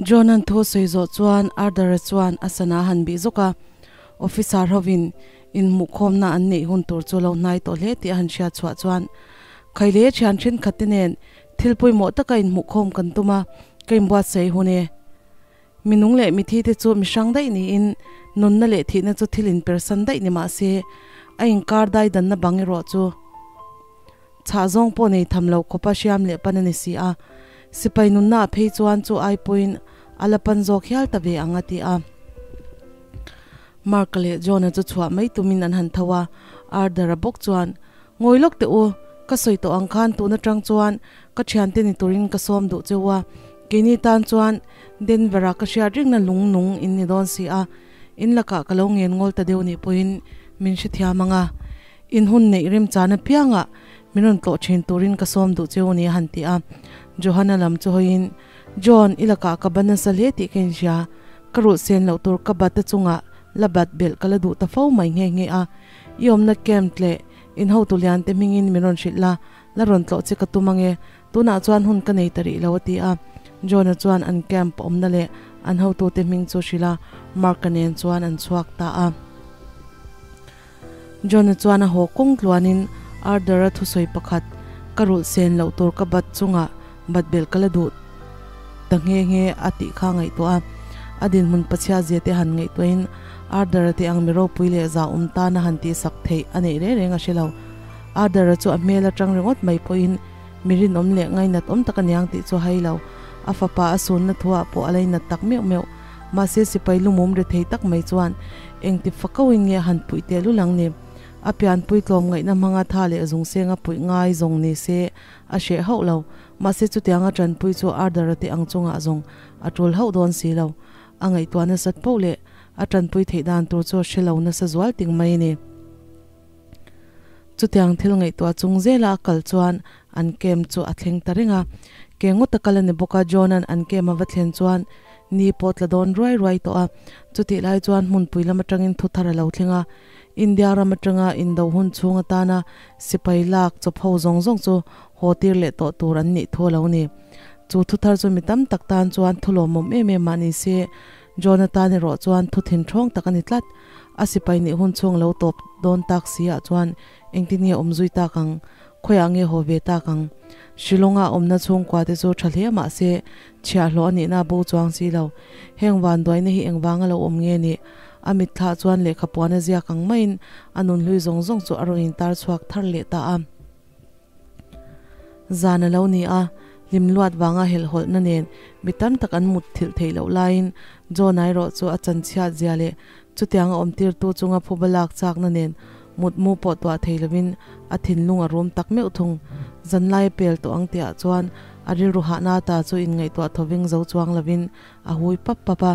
John-a'n thu a sawi zawh chuan Arthur-a chuan a sana a han bih zawk a, officer hovin inhmuhkhawmna an neih hun tur chu lo hnai tawh hle tih a han hriat chhuah chuan Khaile thian thenkhat te nen thil pawimawh taka inhmuhkhawm kan tum a, ka inbuatsaih hun e. Mi nung leh mithi te chu mi hrang daih niin nunna leh thihna chu thil inpersan daih ni mah se a inkar dai danna bang erawh chu Chhah zawng pawh nei tham lo khawpa hriam leh pan a ni si a, sipai nunna ah phei chuan chu ai pawhin a la pan zawk hial ta ve ang a ti a. Mark-a leh John-a chu chhuah mai tumin an han tho a, Arthur-a bawk chuan, Ngawi lawk teh u, ka sawi tawh ang khan tun atang chuan ka thiante ni turin ka sawm duh cheu a, keini tan chuan Denver-a ka hriat ringna lung nung in ni dawn si a, in lakah ka lo ngen ngawl ta deuh nih pawhin min hrethiam ang a. In hun neih remchan apiangah min rawn tlawh thin turin ka sawm duh cheu ni a han ti a. Johana lam chu hawiin, John, i lakah ka ban nasa hle tih ka inhria. Ka rulh sen loh tur ka bat a chungah la bat belh ka la duh ta fo mai nghe nghe a. I awmna camp leh in hotu lian te hmingin min rawn hrilh la, la rawn tlawh che ka tum ange. Tunah chuan hun ka nei ta rih lo a ti a. John-a chuan an camp awmna leh an hotute hming chu hrilh a, Mark-a nen chuan an chhuak ta a. John-a chuan a haw kawng tluanin Arthur-a thusawi pakhat ka rulh sen loh tur ka bat chungah bat belh ka la duh ta nghe nghe a tih kha ngaihtuah a. A dinhmun pachhia zia te han ngaihtuahin Arthur-a te ang mi ropui leh za awm tana han tihsak theih a neih reng reng a hre lo. Arthur-a chu a hmel atang ringawt mai pawhin mi rinawm leh ngainat awm tak aniang tih chu a hai lo. A fapa a sunna thuah pawh a lainat tak meuh meuh. Mahse sipai lumum ri thei tak mai chuan engti fakauin nge a han puih teh lul ang ni? A pianpui tlawm ngaihna hmanga tha leh zungsenga puih ngai zawng ni se a hreh hauh lo. Mahse chutianga tanpui chu Arthur-a te ang chungah zawng a tul hauh dawn si lo. A ngaihtuah nasat poh leh a tanpui theih dan tur chu a hre lo nasa zual ting mai a ni. Chutiang thil ngaihtuah chung zela a kal chuan an camp chu a thleng ta reng a. Ke ngawt a kal a ni bawk a, John-a'n an camp a va thlen chuan ni pawh tla dawn ruai ruai tawh a. Chutih lai chuan hmunpui lam atangin thu thar a lo thleng a. India ram atanga indo hun chhung atana sipai lak chawp ho zawng zawng chu haw tir leh tawh tur an nih thu a lo ni. Chu thu thar chu mi tam tak tan chuan thu lawmawm em em mah ni se, John-a tan erawh chuan thu thinthawng tak a ni tlat. A sipai nih hun chhung lo tawp dawn tak si ah chuan engtin nge awm zui tak ang? Khawiah nge haw ve tak ang? Shillong-a awmna chhungkua te chu tha hle mah se chhiahhlawh a nihna bo chuang si lo. Heng vanduaina hi engvanga lo awm nge nih? A mitthlah chuan lehkha puan a ziak ang maiin a nunhlui zawng zawng chu a rawn intar chhuak thar leh ta a. Zan a lo ni a, hlim luat vanga helhhawlhna nen mi tam tak an mut thilh theih loh laiin John erawh chu a chanchhiat zia leh chutianga awmtirtu chunga phuba lak chakna nen mutmu pawh tuah thei lovin a thinlung a rum tak meuh thung. Zanlai a pel tawh ang tihah chuan a rilru hahna ta chu inngaihtuah thawveng zo chuang lovin a hui pap pap a,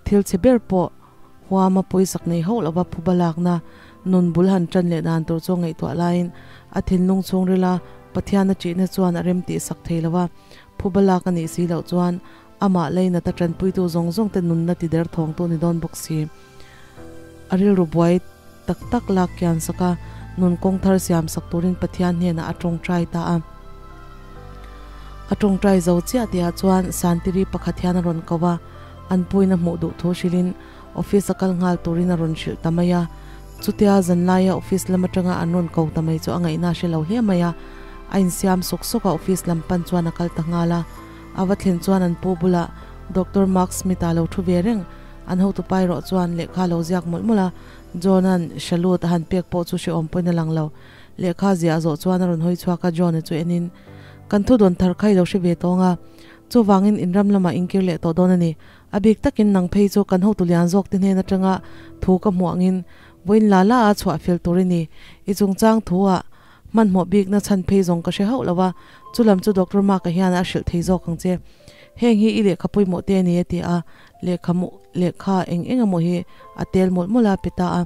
thil chhe ber pawh Huama pawisak nei hauh lova phuba lakna nun bul han tan leh dan tur chu ngaihtuah laiin a thinlung chhungrila Pathian a ṭihna chuan a rem tih sak thei lo a, phuba lak a nih si loh chuan amah leinat a ṭanpuitu zawng zawng te nunna ti der thawngtu ni dawn bawk si. A rilru buai tak tak lak kian sak a, nun kawng thar siam sak turin Pathian hnenah a ṭawngṭai ta a. A ṭawngṭai zo chiah tihah chuan Santiri pakhat hian a rawn ko a. An puina hmuh duh thu hrilhin office a kal nghal turin a rawn hrilh ta mai a. Chutia zanlaia office lam atanga an rawn ko ta mai chu a ngaihna a hre lo hle mai a. A insiam sawk sawk a office lam pan chuan a kal ta nghal a. A va thlen chuan an pu bulah Doctor Mark Smith-a lo thu ve reng. An hotu pa erawh chuan lehkha a lo ziak mawlh mawlh a. John-a'n Shalut a han pek pawh chu hrehawm pawhin a lang lo. Lehkha ziah zawh chuan a rawn hawi chhuak a, John-a chu enin, Kan thu dawn thar kha i lo hre ve tawng a. Chuvangin inram lamah inkir leh tawh dawn a ni. A bik takin nang phei chu kan hotu lian zawk te hnen atanga thu ka hmuh angin vawiin la la a chhuah fel tur i ni. I chungchang thu ah hmanhmawh bikna chhan phei zawng ka hre hauh lo a, chu lam chu Doctor Mark-a hian a hrilh thei zawk ang che. Heng hi i lehkha pawimawh te a ni a ti a, lehkha mu lehkha eng eng emaw hi a tel mawlh mawlh a pe ta a.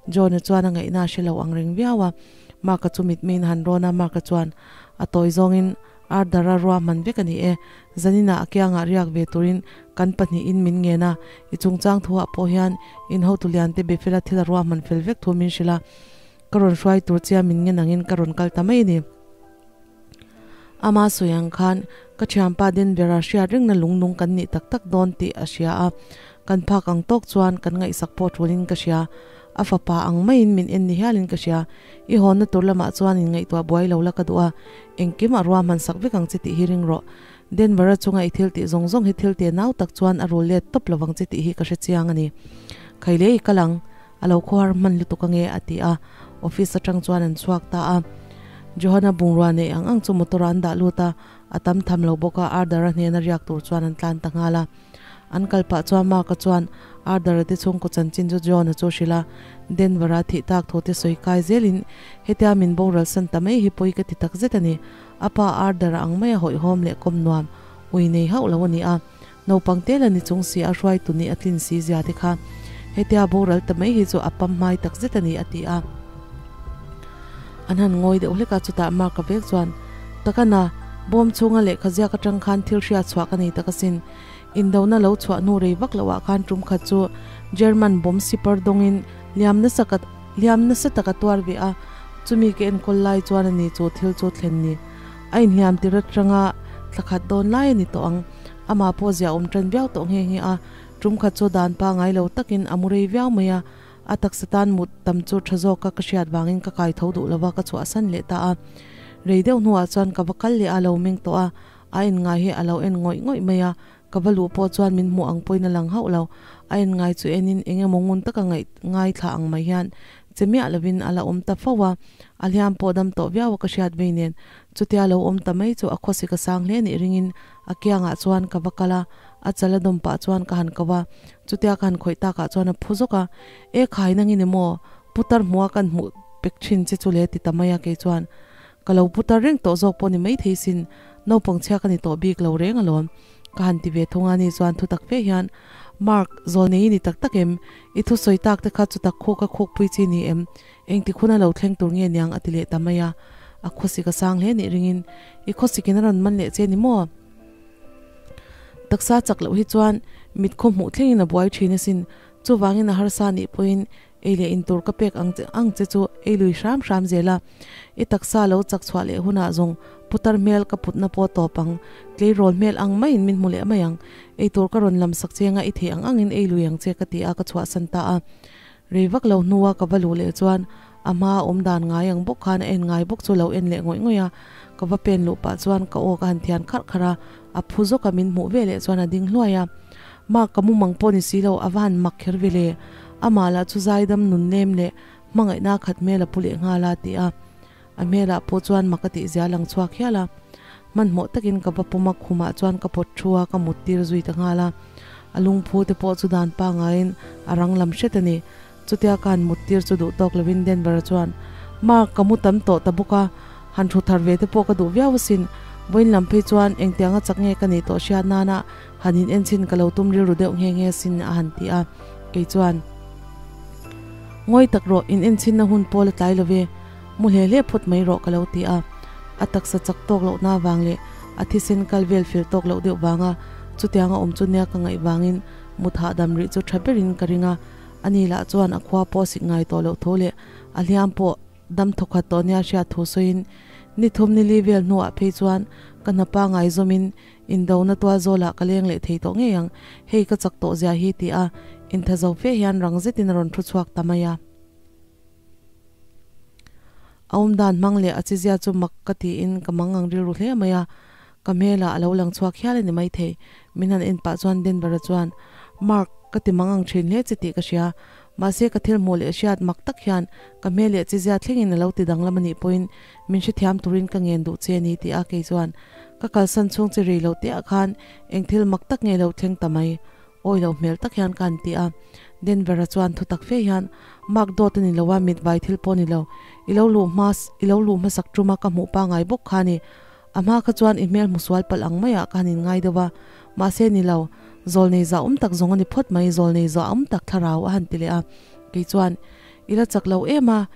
John-a chuan a ngaihna a hre lo ang reng viau a. Mark-a chu mitmeiin a han rawn a, Mark-a chuan a tawi zawngin Ardara ruahman vek a ni e. Zaninah a kiangah riak ve turin kan pahnihin min ngen a, i chungchang thuah pawh hian in hotu liante be fela thil a ruahman fel vek thu min hrilh a, ka rawn hruai tur chia min ngen angin ka rawn kal ta mai a ni. Ama sawi ang khan Ka thianpa Denver-a hriat rengna lungnung kan nih tak tak dawn tih a hria a, kan phak ang tawk chuan kan ngaihsak pawh tulin ka hria. A fapa ang maiin min en ni hialin ka hria. I hawnna tur lamah chuan in ngaihtuah buai lo la ka duh a, engkim a ruahman sak vek ang che tih hi ring rawh. Denver-a chunga i thil tih zawng zawng hi thil te nau tak chuan a rul let tawp lovang che tih hi ka hre chiang a ni. Khaile i kal ang, a lo khawhar hman lutuk ange a ti a, office atang chuan an chhuak ta a. Johana bungrua neih ang ang chu motor ah an dah lut a, a tam tham lo bawk a, Arthur-a hnena riak tur chuan an tlan ta nghal a. An kal pah chuan Mark-a chuan Arthur-a te chhungkaw chanchin chu John-a chu hrilh a, Denver-a thih tak thu te sawi kai zelin hetia min boral san ta mai hi pawi ka ti tak zet a ni. A pa Arthur-a ang maia hawihhawm leh kawm nuam ui nei hauh lo a ni a, naupang te la ni chung si a hruaitu nih a tlin si zia te kha hetia boral ta mai hi chu a pam hmai tak zet a ni a ti a. An han ngawi deuh hlek a, chutah Mark-a vek chuan, Takana, bawm chhunga lehkha ziak atang khan thil hriat chhuah ka nei tak asin. Indona lo chhuah hnu rei vak loh ah khan tum khat chu German bomb sipar dawngin liam nasa ka liam nasa tak a tuar ve a, chumi ka enkawl lai chuan a ni chu thil chu thlen ni. A inhliam tir atanga thla khat dawn lai a ni tawh ang. Amah pawh zia awm tan viau tawh nghe nghe a, tum khat chu dan pangai lo takin a mu rei viau mai a, A taksa tan mut tam chu tha zawka ka hriat vangin ka kai tho duh lova ka chhuahsan leh ta a. Rei deuh hnuah chuan ka va kal leh a lo meng tawh a, a en ngai hi a lo en ngawih ngawih mai a, ka va luh pawh chuan min hmuh ang pawhin a lang hauh lo. A en ngai chu enin eng emaw ngun taka ngaih ngaithla ang mai hian che miah lovin a la awm ta fo a, a hliam pawh dam tawh viau a ka hriat vei nen chutia lo awm ta mai chu a khawsik a sang hle nih ringin a kiangah chuan ka va kal a, A chal a dawm pah chuan ka han ko a, chutia ka han khawih takah chuan a phu zawk a, E khai nangin emaw putar hmuha kan hmuh pek thin che chu le ti ta mai a kei chuan ka lo putar reng tawh zawk pawh ni maithei sin, naupang chhia ka ni tawh bik lo reng alawm ka han ti ve thung a ni chuan thu tak fe hian Mark, zawl nei i ni tak tak em? I thusawi tak te kha chutak khuk a khukpui chi ni em? Engti khuna lo thleng tur nge niang a ti leh ta mai a, a khawsik a sang hle nih ringin i khawsikin a rawn man leh che ni maw? Taksa chak loh hi chuan mit khaw hmuh thlengin a buai thin asin. Chuvangin a harsa nih pawhin ei leh in tur ka pek ang che ang che chu ei lui hram hram zel a. I taksa lo chak chhuah leh hunah zawng putar hmel ka putna pawh tawp ang, tleirawl hmel ang maiin min hmu leh mai ang. Ei tur ka rawn lam sak che anga i theih ang angin ei lui ang che ka ti a ka chhuahsan ta a. Rei vak lo hnua ka va luh leh chuan A hma awm dan ngai ang bawk khan a en ngai bawk chu lo en leh ngawih ngawih a, ka va pen luh pah chuan ka aw ka han thian kharh kharh a, a phu zawk a min hmuh ve leh chuan a ding hluai a. Mark ka mumang pawh ni si lo, a va han mak kher ve le, amah lah chu zaidam nun nem leh hmangaihna khat hmel a pu leh nghal a ti a, a hmelah pawh chuan mak a tih zia lang chhuak hial a. Hmanhmawh takin ka va pawm a, khumah chuan ka pawt thu a, ka mut tir zui ta nghal a, a lungphu te pawh chu dan pangaiin a rang lam hret a ni. Chutia ka han mut tir chu duh tawk lovin Denver-a chuan, Mark, ka mu tam tawh ta bawk a, han thu thar ve te pawh ka duh viau asin. Vawiin lam phei chuan engtianga chak nge ka nih tawh hriat nana han in enchhin ka lo tum rilru deuh nghe nghe asin a han ti a. Kei chuan, Ngawi tak rawh, in enchhinna hun pawl a tlai lo ve, mu hle hle phawt mai rawh ka lo ti a. A taksa chak tawk lohna avang leh a thisen kal vel fir tawk loh deuh vanga chutianga awm chu nia ka ngaih vangin mut hahdam rih chu tha berin ka ring a. Ani lah chuan a khua pawh sik ngai tawh loh thu leh a hliam pawh dam thawkhat tawh nia hriat thu sawiin ni thum ni li vel hnuah phei chuan ka hna pangai zawmin indona tual zawlah ka leng leh thei tawh ngei ang, hei ka chak tawh zia hi ti a intha zo fe hian rang zetin a rawn thu chhuak ta mai a. A awm dan hmang leh a chizia chu mak ka tiin ka mangang rilru hle mai a, ka hmelah a lo lang chhuak hial a ni maithei. Min han en pah chuan Denver-a chuan, Mark, ka ti mangang thin hle che tih ka hria. Mahse ka thil hmuh leh hriat mak tak hian ka hmel leh chizia thlengin a lo ti danglam a nih pawhin min hrethiam turin ka ngen duh che a ni tih a kei chuan ka kalsan chhung chi rei lo teah khan eng thil mak tak nge lo thleng ta mai. Awi lo hmel tak hian ka han ti a. Denver-a chuan thu tak fe hian, Mark dawt a ni lo a, mit vai thil pawh a ni lo. I lo luh hma, i lo luh hmasak tuma ka hmuh pangai bawk kha a ni. A hma kha chuan i hmel hmu sual palh ang maiah ka han inngai deuh a. Mahse ni lo, zawlnei zah awm tak zawng a ni phawt mai, zawlnei zah awm tak thlarau a han ti leh a. Kei chuan, I la chak lo em a,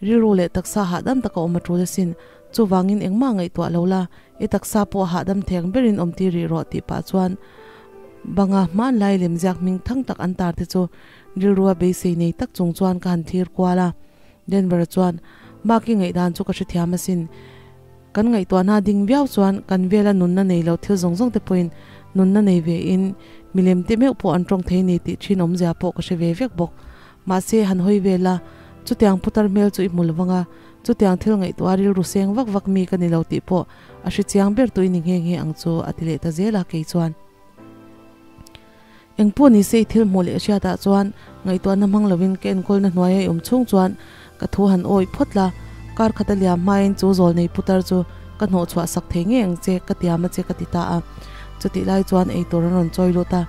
rilru leh taksa hahdam taka awm a tul asin. Chuvangin engmah ngaihtuah lo la, i taksa pawh hahdam theng berin awm tir rih rawh tih pah chuan banga hmanlai lemziak hming thang tak an tar te chu rilrua beisei nei tak chung chuan ka han thlir kual a. Denver chuan, Mark i ngaihdan chu ka hrethiam asin. Kan ngaihtuahna ding viau chuan kan vela nunna nei lo thil zawng zawng te pawhin nunna nei ve in milem te meuh pawh an tawng thei ni tih thin awmzia pawh ka hre ve vek bawk. Mahse han hawi vel a, chutiang putar hmel chu i hmu lovang a, chutiang thil ngaihtuah rilru seng vak vak mi ka ni lo tih pawh a hre chiang ber tu i ni nghe nghe ang chu a ti leh ta zel a kei chuan. Engpawh ni se i thil hmuh leh hriatah chuan ngaihtuahna hmang lovin ka enkawlna hnuaia i awm chhung chuan ka thu han awih phawt la, kar khat a liam hmain chu zawl nei putar chu ka hnawh chhuah sak thei ngei ang che ka tiam a che ka ti ta a. Chutih lai chuan eitur an rawn chawi lut a,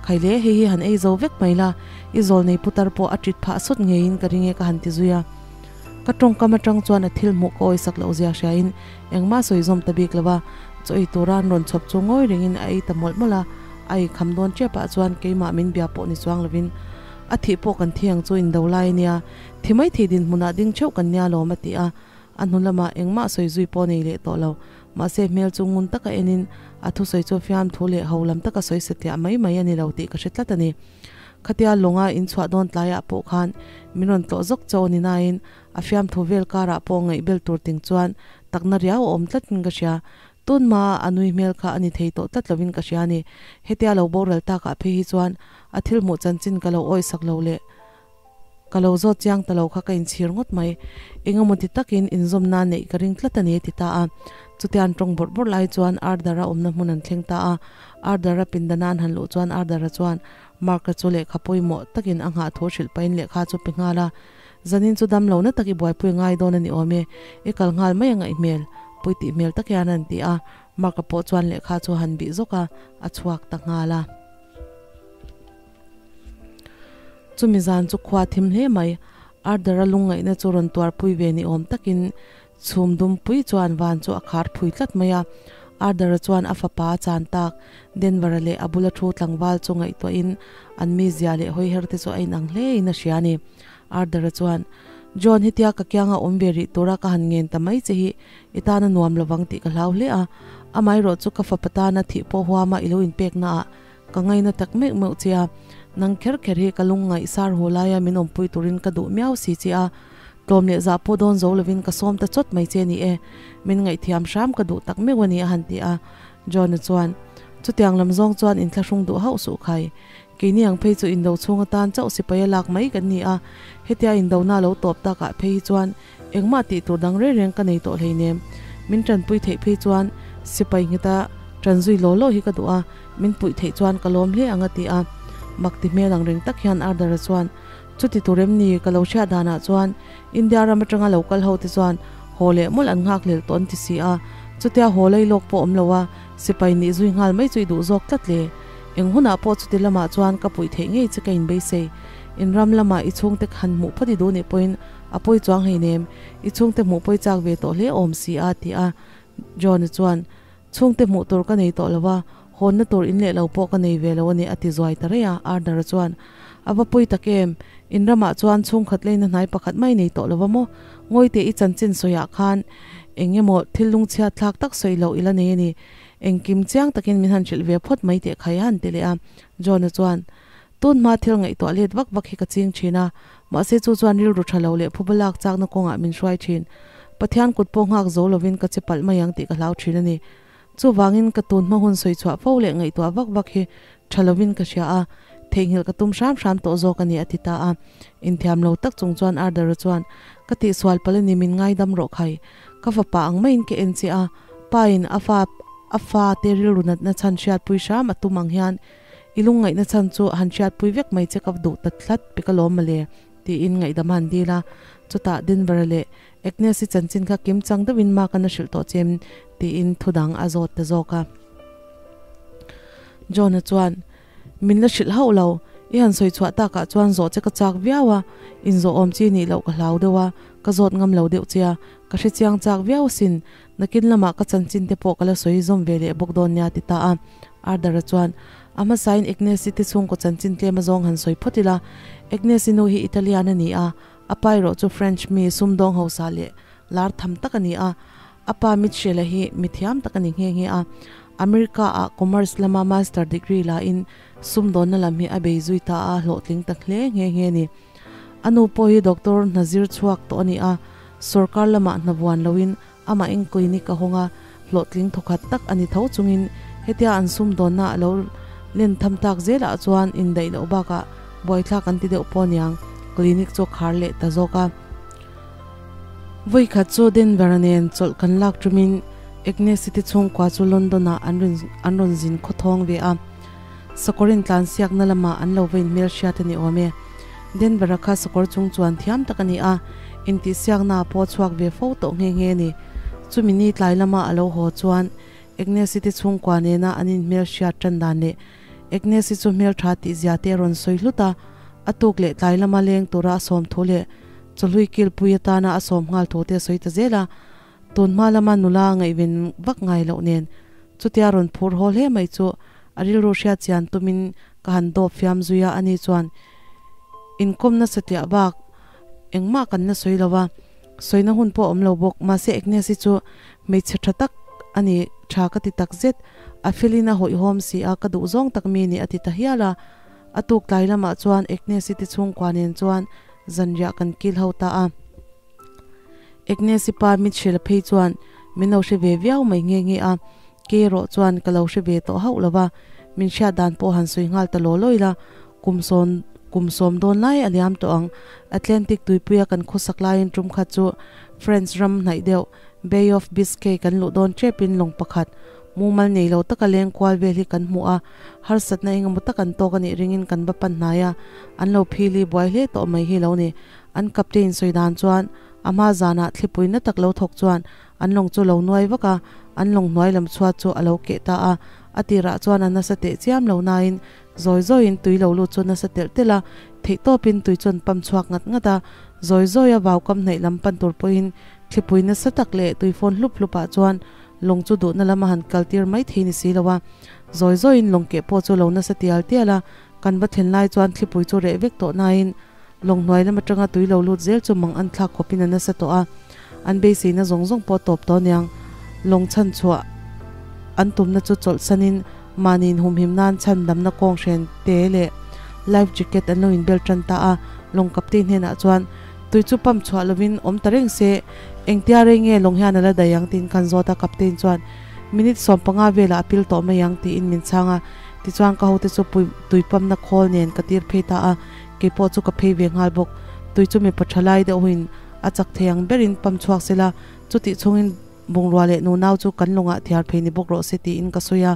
Khai le, hei hi han ei zo vek mai la, i zawl nei putar pawh a ṭit phah sawt ngeiin ka ring e ka han ti zui a. Ka tawngkam atang chuan a thil hmuh ka awisak loh zia hriain engmah sawi zawm ta bik lo va, chaw ei tura an rawn chhawp chu ngawi rengin a ei ta mawlh mawlh a. A ei kham dawn tep ah chuan keimah min bia pawh ni chuang lovin a thih pawh kan thi ang chu indo lai ania, thi mai thei dinhmunah ding theuh kan nia lawm a ti a, a hnu lamah engmah sawi zui pawh nei leh tawh lo. Mahse hmel chu ngun taka enin a thusawi chu fiamthu leh ho lam taka sawi satliah mai mai a ni lo tih ka hre tlat a ni. Khatia lawnga inchhuah dawn tlaiah pawh khan min rawn tlawh zawk chauh a ni nain a fiamthu vel karah pawh ngaihbel tur ting chuan takna riau a awm tlatin ka hria. Tun hmaa a nui hmel kha a ni thei tawh tlat lovin ka hria a ni. Hetia lo boral takah phei hi chuan a thil hmuh chanchin ka lo awihsak lo leh ka lo zawt chiang ta lo kha ka inchhir ngawt mai. Engemaw ti takin inzawmna neih ka ring tlat a ni a ti ta a. Chutia an tawng bawrh bawrh lai chuan Ardara awmna hmun an thleng ta a. Ardara pindana an han luh chuan Ardara chuan Mark-a chu lehkha pawimawh takin a nghah thu hrilh pahin lehkha chu pe nghal a. Zanin chu dam lohna tak i buaipui ngai dawn a ni awm e, i kal nghal mai a ngaih hmel, pui tih hmel tak hian an ti a, Mark-a pawh chuan lehkha chu a han bih zawk a, a chhuak ta nghal a. Chumi zan chu khua thim hle mai, Arthur-a lungngaihna chu rawn tuarpui ve ni awm takin chhum dum pui chuan van chu a khar phui tlat mai a, Arthur-a chuan a fapa a chan tak, Denver-a leh a bula thu tlangval chu ngaihtuahin an mizia leh hawiher te chu a inang hlein a hria a ni. Arthur-a chuan, John, hetia ka kianga awm ve rih tura ka han ngen ta mai che hi i tana nuam lovang tih ka hlau hle a. Amaherawh chu ka fapa tana thih pawh huama i lo inpeknaah ka ngaina tak meuh meuh che a. Nang kher kher hi ka lungngaih sar hu laia min awmpui turin ka duh miau si che a. Tlawm leh zah pawh dawn zo lovin ka sawm ta chawt mai che ni e. Min ngaihthiam hram ka duh tak meuh a ni a han ti a. John-a chuan, Chutiang lam zawng chuan inthlahrung duh hauh suh khai. Keini ang phei chu indo chhung atan chauh sipai a lak mai kan ni a, hetia indona lo tawp takah phei hi chuan engmah tih tur dang reng reng ka nei tawh hleinem. Min tanpui theih phei chuan sipai ngheta tan zui law law hi ka duh a, min puih theih chuan ka lawm hle ang a ti a. Mak ti hmel ang reng tak hian Ardara chuan, Chuti tur em ni? Ka lo hriat danah chuan India ram atanga lo kal ho te chuan haw leh mawlh an nghak hlel tawh an ti si a, chutia haw lei lawk pawh awm lo a, sipai nih zui nghal mai chu i duh zawk tlat le. Eng hunah pawh chuti lamah chuan ka puih theih ngei che ka inbeisei. In ram lamah i chhungte han hmuh phawt i duh nih pawhin a pawi chuang hleinem, i chhungte hmuh pawi chak ve tawh hle awm si a, ti a. John-a chuan, Chhungte hmuh tur ka nei tawh lo a, hawnna tur in leh lo pawh ka nei ve lo a ni, a ti zuai ta rei a. Arthur-a chuan, A va pawi tak em? In ramah chuan chhungkhat leina hnai pakhat mai nei tawh lo va maw? Ngawite i chanchin sawiah khan eng emaw thil lungchhiat thlak tak sawi loh i la nei a ni. Engkim chiang takin min han hrilh ve phawt mai teh khai a han ti leh a. John-a chuan, Tun hma thil ngaihtuah let vak vak hi ka ching thin a, mahse chu chuan rilru tha lo leh phuba lak chakna kawngah min hruai thin. Pathian kut pawh nghak zo lovin ka che palh mai ang tih ka hlau thin a ni. Chuvangin ka tun hma hun sawi chhuah fo leh ngaihtuah vak vak hi tha lovin ka hria a, theihnghilh ka tum hram hram tawh zawk a ni a ti ta a. Inthiam lo tak chung chuan Arthur-a chuan, Ka tihsual palh a ni min ngaidam rawh khai. Ka fapa ang maiin ka en che a, pa in a fa a fa te rilru natna chhan hriatpui hram a tum ang hian i lungngaihna chhan chu han hriatpui vek mai che ka duh ta tlat pek alawm mawle tiin ngaihdam a han dil a. Chutah Denver-a leh Agnes-i chanchin kha kim chang deuhin Mark an a hrilh tawh che em tiin thudang a zawt ta zawk a. John-a chuan Min la hrilh hauh lo, i han sawi chhuah takah chuan zawh che ka chak viau a, inzawh awm chi nih loh ka hlau deuh a, ka zawt ngam lo deuh che a, ka hre chiang chak viau asin, nakin lamah ka chanchin te pawh ka la sawi zawm ve leh bawk dawn nia ti ta a. Arthur-a chuan, A hmasain Agnes-i te chhungkaw chanchin tlem azawng han sawi phawt ila, Agnes-i nu hi Italian a ni a, a pa erawh chu French mi sumdawng hausa leh lar tham tak a ni a, a pa Mitchell-a hi mi thiam tak a ni nghe nghe a, America ah Commerce lama Master degree la in sumdawnna lam hi a bei zui ta a, hlawhtling ta hle nghe nghe a ni. A nu pawh hi Doctor hna zir chhuak tawh a ni a, sorkar lamah hna vuan loin Amahin clinic a hawng a, hlawhtling thawkhat tak a ni tho chungin hetia an sumdawnna a lo len tham tak zelah chuan indaih loh bakah buaithlak an ti deuh pawh aniang, clinic chu a khar leh ta zawk a. Vawikhat chu Denver-a nen chawlh kan lak tumin Agnes-i te chhungkua chu London-ah an rawn an rawn zin khawthawng ve a. Sakawr intlansiakna lamah an lo va inhmelhriat a ni awm e. Denver-a kha sakawr chung chuan thiam tak a ni a, intihsiaknaah pawh a chhuak ve fo tawh nghe nghe a ni. Chumi ni tlai lama a lo haw chuan Agnes-i te chhungkua nena an inhmelhriat tan dan leh Agnes-i chu hmeltha tih zia te a rawn sawi hlut a, a tuk leh tlai lama leng tura a sawm thu leh chawhlui kilpui atana a sawm nghal thu te a sawi ta zel a. Tun hma lama nula ngaihven vak ngai loh nen chutia rawn phur haw hle mai chu a rilru hriat chian tumin ka han dawp fiam zui a, ani chuan inkawmna satliah bak engmah kan la sawi lo a, sawina hun pawh a awm lo bawk. Mahse Agnes-i chu hmeichhe tha tak a ni, tha ka ti tak zet, a felin a hawihhawm si a, ka duh zawng tak mi ni a ti ta hial a. A tuk tlai lamah chuan Agnes-i te chhungkua nen chuan zanriah kan kil ho ta a. Agnes-i pa Mitchell-a phei chuan min lo hre ve viau mai nghe nghe a, kei erawh chuan ka lo hre ve tawh hauh lo va, min hriat dan pawh han sawi nghal ta law lawi la, kum sawn kum sawm dawn lai a liam tawh ang. Atlantic tuipuia kan khawsak laiin tum khat chu France ram hnaih deuh Bay of Biscay kan luh dawn tepin lawng pakhat mumal nei lo taka leng kual vel hi kan hmu a, harsatna engemaw tak an tawk a nih ringin kan va pan hnai a, an lo phili buai hle tawh mai hi lo ni. An captain sawi dan chuan a hma zanah thlipui na tak lo thawk chuan an lawng chu lo nuai vak a, an lawng hnuai lam chhuat chu a lo keh ta a. A tirah chuan a nasa teh chiam lo nain zawi zawiin tui lo lut chu nasa telh telh a, theihtawpin tui chuan pam chhuak ngat ngat a. Zawi zawia vaukam hnaih lam pan tur pawhin thlipui nasa tak leh tui fawn hlup hlupah chuan lawng chu duhna lama han kaltir mai thei ni si lo a. Zawi zawiin lawng keh pawh chu lo nasa tial tial a, kan va thlen lai chuan thlipui chu reh vek tawh nain Lawng hnuai lam atanga tui lo lut zel chu mang an thlak khawpin a nasa tawh a, an beiseina zawng zawng pawh a tawp tawh aniang. Lawng chhan chhuah an tumna chu chawlh sanin mahni inhumhim nan chhan damna kawng hren te leh life jacket an lo inbel tan ta a. Lawng kapte hnenah chuan tui chu pump chhuah lovin awm ta reng se, engtia rei nge lawng hian a la daih ang tiin kan zawt a, kaptein chuan minute 15 velah a pil tawh mai ang tiin min chhang a. Tichuan ka hote chu tui pumpna khawl nen ka tir phei ta a. Kei pawh chu ka phei ve nghal bawk. Tui chu mipa tha lai deuh huin a chak thei ang berin pam chhuak sela, chutih chhungin bungrua leh nunau chu kan lungah thiar phei ni bawk rawh se tiin ka sawi a.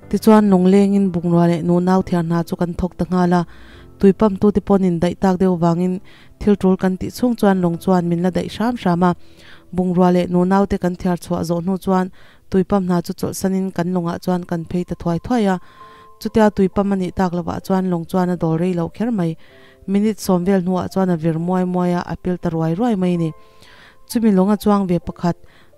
Tichuan lunglengin bungrua leh nunau thiar hna chu kan thawk ta nghal a. Tui pamtute paw'n indaih tak deuh vangin thil tul kan tih chhung chuan lung chuan min la daih hram hram a. Bungrua leh nunaute kan thiar chhuah zawh hnu chuan Tui pam hna chu chawlhsanin kan lawngah chuan kan phei ta thuai thuai a. Chutia tui pam a nih tak lovah chuan lawng chuan a dawl rei lo kher mai. Minute sawm vel hnuah chuan a vir muai muai a, a pil ta ruai ruai mai ni. Chumi lawng a chuang ve pakhat,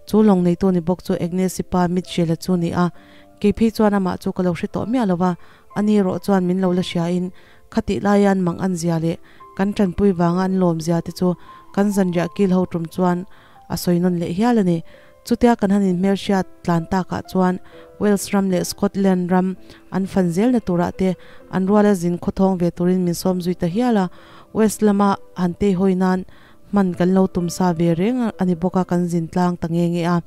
chu lawng neitu ni bawk chu Agnes-i pa Mitchell-a chu ni a. Kei phei chuan amah chu ka lo hre tawh miah lo va, ani erawh chuan min lo la hriain khatih laia an mang an zia leh kan tanpui vanga an lawm zia te chu kan zanriah kil ho tum chuan a sawi nawn leh hial a ni. Chutia kan han inhmelhriat tlan takah chuan Wales ram leh Scotland ram an fan zelna turah te an ruala zin khawthawng ve turin min sawm zui ta hial a. West lama han teihawi nan hman kan lo tum sa ve reng a ni bawk a, kan zin tlang ta nge nge a.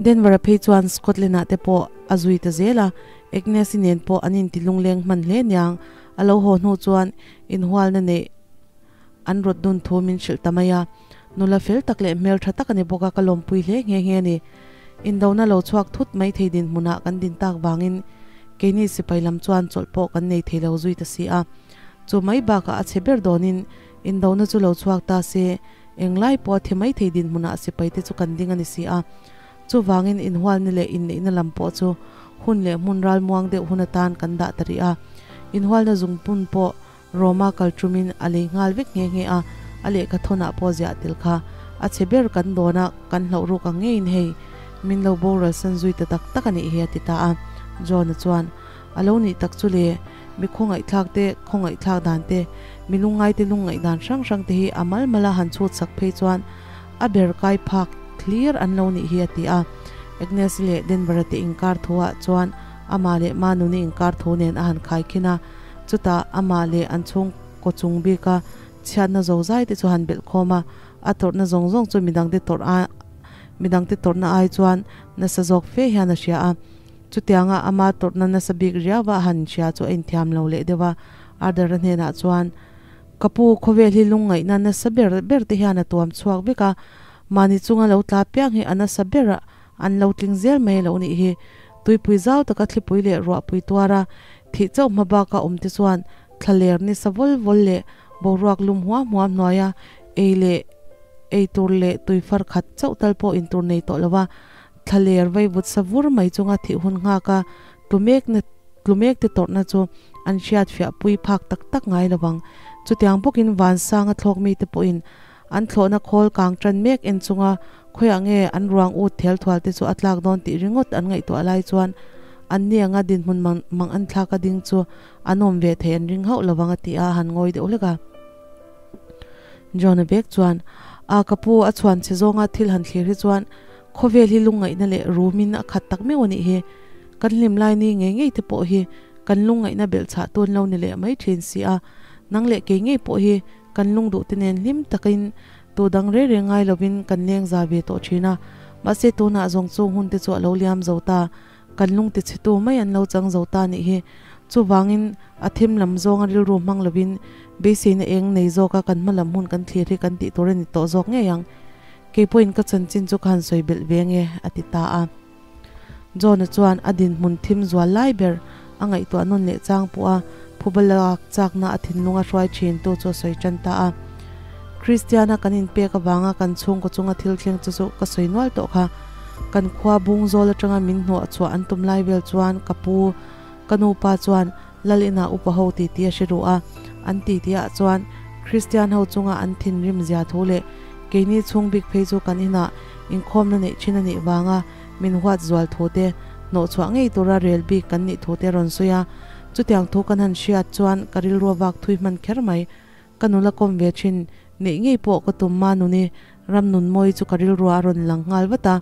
Denver-a phei chuan Scotland-ah te pawh a zui ta zel a, Agnes-i nen pawh an inti lungleng hman hle niang. A lo haw hnu chuan inhualna neih An rawt dun thu min hrilh ta mai a, nula fel tak leh hmel tha tak a ni bawk a, ka lawmpui hle nghe nghe a ni. Indona lo chhuak thut mai thei dinhmunah kan din tak vangin keini sipai lam chuan chawlh pawh kan nei thei lo zui ta si a. Chu mai bakah a chhe ber dawnin indona chu lo chhuak ta se, englai pawh a thi mai thei dinhmunah sipai te chu kan ding a ni si a. Chuvangin inhualna leh inneihna lam pawh chu hun leh hmun ralmuang deuh hun atan kan dah ta rih a. Inhualna zungpun pawh Roma kal ṭumin a lei nghal vek nghe nghe a, a lehkha thawnah pawh ziah tel kha a chhe ber kan dawn a, kan hlauh ruk ang ngeiin hei min lo boral san zui ta tak tak a nih hi a ti ta a. John-a chuan, A lo nih tak chu le, mi khawngaihthlak te khawngaihthlak dan te, mi lungngai te lungngaih dan hrang hrang te hi a mal mala han chhut sak phei chuan a ber kai phak thlir an lo nih hi a ti a. Agnes-i leh Denver-a te inkar thuah chuan amah leh Manuni inkar thu nen a han khaikhin a. Chutah amah leh an chhungkaw chung bika chhiatna zo zai te chu han belh khawm a, A tawrhna zawng zawng chu midangte tawrh a midangte tawrhna ai chuan nasa zawk fe hian a hria a. Chutianga ama tawrhna nasa bik riauva a han hria chu a inthiam lo leh deuh a. Arthur-a hnenah chuan, Ka pu, khawvel hi lungngaihna nasa ber ber te hian a tuam chhuak vek a, mahni chunga lo tla piang hi a nasa ber a an lo tling zel mai a lo nih hi. Tuipui zau taka thlipui leh ruahpui tuara thih chauh hma baka awm te chuan thlaler ni sa vawl vawl leh boruak lum huam huam hnuaia ei leh ei tur leh tui far khat chauh tal pawh in tur nei tawh lova thlaler vaivut sa vur mai chunga thih hun nghaka tlu mek na tlu mek te tawrhna chu an hriat fiah pui phak tak tak ngai lovang. Chutiang bawkin vansanga thlawk mite pawhin An thlawhna khawl kang tan mek en chunga khawiah nge an ruang ut thel thual te chu a tlak dawn tih ringawt an ngaihtuah lai chuan an ni anga dinhmun mang mang an thlak a ding chu an awm ve thei an ring hauh lovang a ti a, a han ngawi deuh hlek a. John-a bek chuan, A ka pu, a chhuan che zawnga thil han thlir hi chuan khawvel hi lungngaihna leh rumin a khat tak meuh a nih hi. Kan hlim lai ni ngei ngei te pawh hi kan lungngaihna belhchhah tun lo ni leh mai thin si a, nang leh kei ngei pawh hi Kan lungduh te nen hlim takin tu dang reng reng ngai lovin kan leng za ve tawh thin a, mahse tunah zawng chung hun te chu a lo liam zo ta, kan lung ti chhetu mai an lo chang zo ta nih hi. Chuvangin a thim lam zawnga rilru hmang lovin beiseina eng nei zawka kan hma lam hun kan thlir hi kan tih tur a ni tawh zawk ngei ang. Kei pawhin ka chanchin chu ka han sawi belh ve nge, a ti ta a. John-a chuan a dinhmun thim zual lai ber a ngaihtuah nawn leh chang pawh a phuba lak chakna a thinlunga hruai thin tu chu a sawi tan ta a. Kristiana kan inpek avanga kan chhungkaw chunga thil thleng chu chu ka sawi nual tawh kha. Kan khua bung zawl atanga min hnawh chhuah an tum lai vel chuan ka pu, ka nupa chuan Lal inah upa ho titi a hre duh a, an titi ah chuan Kristian ho chunga an thinrim zia thu leh keini chhung bik phei chu kan inah inkhawmna neih thin a nih vanga min huat zual thu te hnawhchhuah ngei tura rel bik kan nih thu te a rawn sawi a. Chutiang thu kan han hriat chuan ka rilru a vak thui hman kher mai. Ka nula kawm ve thin neih ngei pawh ka tum ma nuni ram nun mawi chu ka rilru a rawn lang nghal vat a.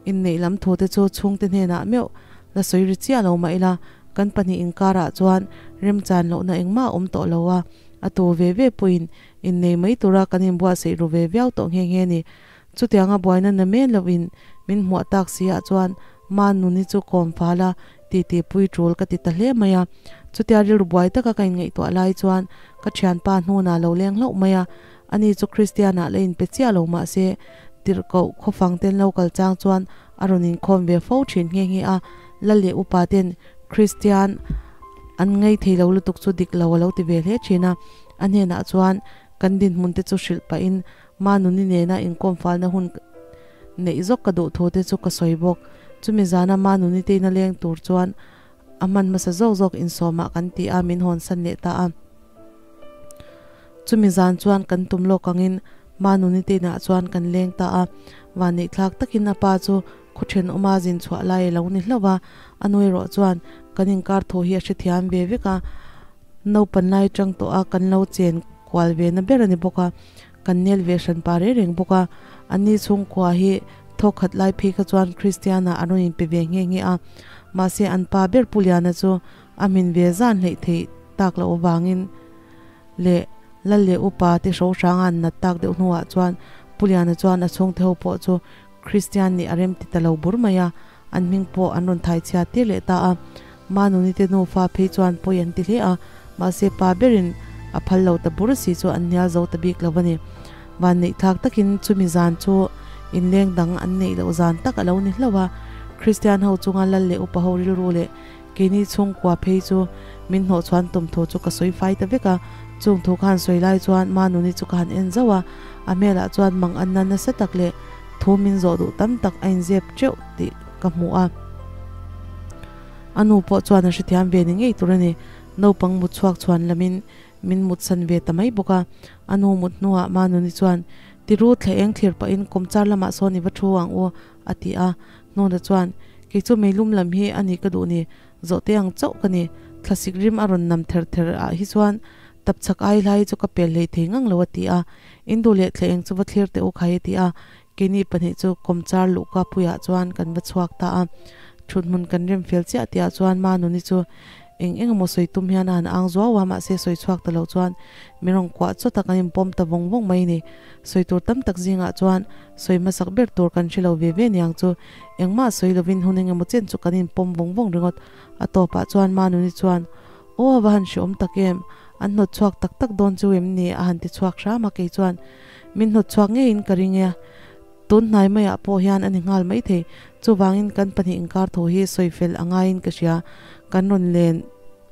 Inneih lam thu te chu chhungte hnenah meuh la sawi ri chiah lo mah ila kan pahnih inkarah chuan remchan lohna engmah a awm tawh lo a, a tu ve ve pawhin innei mai tura kan inbuatsaih ru ve viau tawh nghe nghe ni. Chutianga buaina na men lohin min hmuah tak si ah chuan ma nuni chu kawm fal a titi pui tul ka ti ta hle mai a. Chutia rilru buai taka ka inngaihtuah lai chuan ka thianpa hnunah lo leng hlauh mai a, ani chu Kristianah la inpe chiah lo mah se tirhkoh khawfang ten lo kal chang chuan a rawn inkhawm ve fo thin nghe nghe a, Lal leh upa ten Kristian an ngei thei lo lutuk chu dik lo a lo ti ve hle thin a, a hnenah chuan kan dinhmun te chu hrilh pahin Manuni nena inkawm falna hun neih zawk ka duh thu te chu ka sawi bawk. Chumi zana Manuni te ina leng tur chuan a hman hmasa zawk zawk insawmah kan ti a, min hawnsan leh ta a. Chumi zan chuan kan tum lawk angin Manuni te inah chuan kan leng ta a, vanneihthlak takin a pa chu khaw thenawma zin chhuah lai a lo ni hlauh a, a nu erawh chuan kan inkar thu hi a hrethiam ve vek a, naupan lai tang tawh a kan lo chen kual ve na ber a ni bawk a. Kan nel ve hran pa reng reng bawk a, anni chhungkua hi thawk khat lai phei kha chuan Kristiana an rawn inpe ve nghe nghe a, mahse an pa ber Pu Liana chu a hmin ve zan hleih theih tak loh avangin leh Lal leh Upa te hro hranga an nat tak deuh hnuah chuan Pu Liana chuan a chhungte ho pawh chu Kristian nih a rem ti ta lo bur mai a, an hming pawh an rawn thai chhiat tir leh ta a. Manuni te nufa phei chuan pawi an ti hle a, mahse pa berin a phal lo ta bur si chu an hnial zo ta bik lo a ni. Vanneih thlak takin chumi zan chu inleng dang an neih loh zan tak a lo ni hlauh a, Kristian ho chunga lal leh upa ho rilru leh keini chhungkua phei chu min hnawhchhuan tum thu chu ka sawi fai ta vek a. Chung thu ka han sawi lai chuan Manuni chu ka han en zauh a, a hmelah chuan mang anna nasa tak leh thu min zawh duh tam tak a inzep teuh tih ka hmu a. A nu pawh chuan a hrethiam ve ni ngei tur a ni. Naupang mut chhuak chhuan lamin min mutsan ve ta mai bawk a. A nu mut hnuah Manuni chuan, Tiru thla eng thlir pahin kawmchar lamah sawn i va thu ang u, a ti a. Hnuna chuan, Kei chu meilum lam hi a ni ka duh ni, zawhte ang chauh ka ni. Thlasik rim a rawn nam ther ther ah hi chuan tapchhak ai hlai chu ka pel hlei thei ngang lo, a ti a. In duh leh thla eng chu va thlir teh u khai, a ti a. Keini pahnih chu kawmchar luhka puiah chuan kan va chhuak ta a. Thuthmun kan rem fel chiah tihah chuan Manuni chu Eng eng emaw sawi tum hian a han ang zuau a, mahse sawi chhuak ta lo chuan min rawn kuah chawt a, kan inpawm ta vawng vawng mai ni. Sawi tur tam tak zingah chuan sawi hmasak ber tur kan hre lo ve ve niang chu. Engmah sawi lovin hun eng emaw chen chu kan inpawm vawng vawng ringawt. A tawpah chuan Manuni chuan, Aw, va han hreawm tak em? An hnawt chhuak tak tak dawn chu em ni? a han ti chhuak hram a, kei chuan min hnawt chhuak ngeiin ka ring e. Tun hnai maiah pawh hian a ni nghal maithei. Chuvangin kan pahnih inkar tho hi sawi fel a ngaiin ka hria. Kan rawn len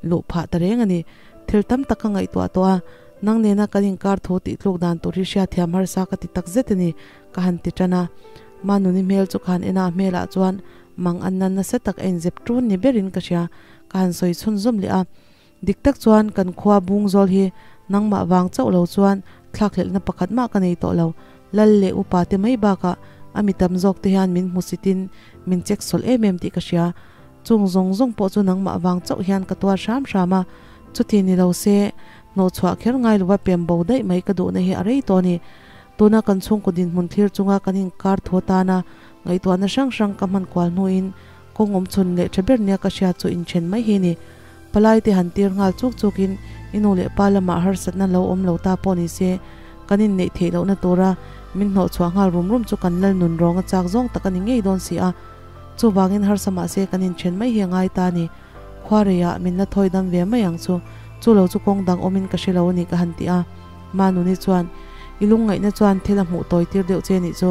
luh phah ta reng a ni. Thil tam tak ka ngaihtuah tawh a, nang nena kan inkar tho tih tluk dan tur hi hriatthiam harsa ka ti tak zet a ni, ka han ti tan a. Manuni hmel chu ka han en a, a hmelah chuan mang an na nasa tak a inzep ṭun ni berin ka hria. Ka han sawi chhunzawm leh a. Dik tak chuan kan khua bung zawl hi nangmah vang chauh lo chuan thlakhlelhna pakhat mah ka nei tawh lo. Lal leh upa te mai bakah a mi tam zawk te hian min hmusitin min check sawlh em em tih ka hria. Chung zawng zawng pawh chu nangmah vang chauh hian ka tuar hram hram a, chuti ni lo se hnawhchhuah kher ngai lova pem bo daih mai ka duhna hi a rei tawh a ni. Tuna kan chhungkaw dinhmun thlir chunga kan inkar thu atana ngaihtuahna hrang hrang ka hman kual hnuin kawng awm chhun leh tha ber nia ka hriat chu inthen mai hi a ni. Palai te han tir nghal chuk chukin i nu leh pa lamah harsatna lo awm lo ta pawh ni se, kan inneih theih lohna tura min hnawhchhuah nghal rum rum chu kan lal nun rawnga chak zawng tak a ni ngei dawn si a. Chuvangin harsa mah se kan inthen mai hi a ngai ta a ni. Khuareiah min la thawi dam ve mai ang chu, chu lo chu kawng dang awmin ka hre lo a ni ka han ti a. Manuni chuan, I lungngaihna chuan thil a hmuh tawi tir deuh che nih chu,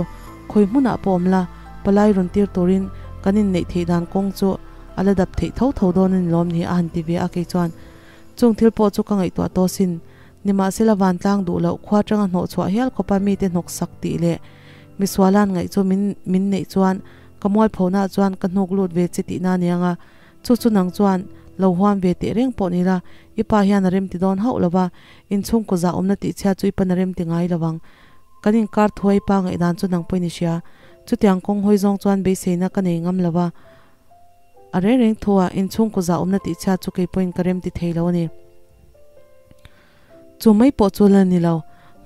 khawi hmunah pawh awm la, palai rawn tir turin kan inneih theih dan kawng chu a la dap theih tho tho dawn a ni lawm ni a han ti ve a kei chuan chung thil pawh chu ka ngaihtuah tawh sin. Nimahsela vantlang duh loh khua tanga hnawh chhuah hial khawpa mite hnawk sak tih leh misualan ngaih chu min min neih chuan ka mualphona chuan ka hnuk lut ve che tihna a niang a, chu chu nang chuan lo huam ve teh reng pawh ni la, i pa hian a rem ti dawn hauh lova, inchhungkaw zah awmna tih chhia chu i pan a rem ti ngai lovang. Kan inkar thuai pa ngaihdan chu nang pawhin i hria. Chutiang kawng hawi zawng chuan beiseina ka nei ngam lova. A reng reng thu a, inchhungkaw zah awmna tih chhiat chu kei pawhin ka rem ti thei lo a ni. Chu mai pawh chu la ni lo,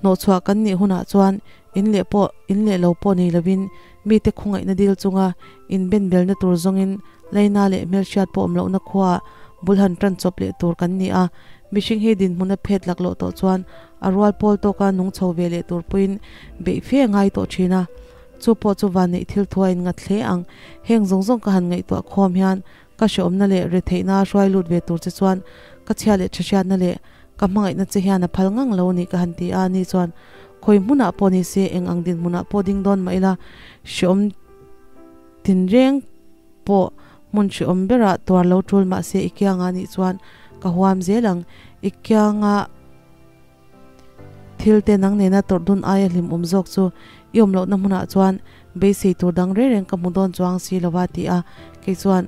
hnawhchhuah kan nih hunah chuan in leh pawh in leh lo pawh nei lovin mite khawngaihna dil chunga inbenbelna tur zawngin laina leh hmelhriat pawh awm lohna khuaah bul han tan chawp leh tur kan ni a. Mihring hi dinhmun a phet laklawh tawh chuan a rual pawl tawka nung chho ve leh tur pawhin beih fe a ngai tawh thin a. Chu pawh chu vanneih thil thu a inngat hle ang. Heng zawng zawng ka han ngaihtuah khawm hian ka hreawmna leh retheihna hruai lut ve tur che chuan ka chhia leh thahriatna leh ka hmangaihna che hian a phal ngang lo ni ka han ti a, ni chuan khawi hmunah pawh ni se eng ang dinhmunah pawh ding dawn mah ila hreawm tinreng pawh hmun hreawm berah tuar lo tul mah se i kiangah nih chuan ka huam zel ang. I kianga. Thil te nang nena tawrh dun aia hlim awm zawk chu i awm lohna hmunah chuan beisei tur dang reng reng ka hmu dawn chuang si lo va ti a, kei chuan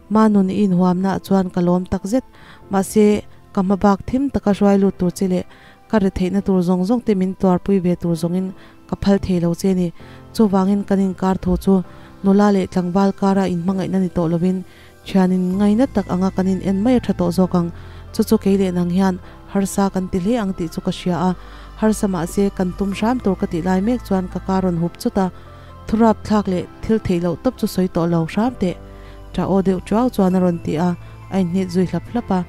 Manun i inhuamnaah chuan ka lawm tak zet. Mahse, ka hma bak thim taka hruai lut tur che leh ka retheihna tur zawng zawng te min tuarpui ve tur zawngin ka phal thei lo che ni. Chuvangin kan inkar thu chu nula leh tlangval kara inhmangaihna ni tawh lovin Thianin ngaina tak anga kan in en mai a tha tawh zawk ang. Chu chu kei leh nang hian harsa kan ti hle ang tih chu ka hria a. Harsa mahse kan tum hram tur ka tih lai mek chuan ka ka rawn hup chut a. Thurap thlak leh thil theih loh tawp chu sawi tawh lo hram teh. Tah aw deuh tuau chuan a rawn ti a, a inhnit zui hlap hlap a.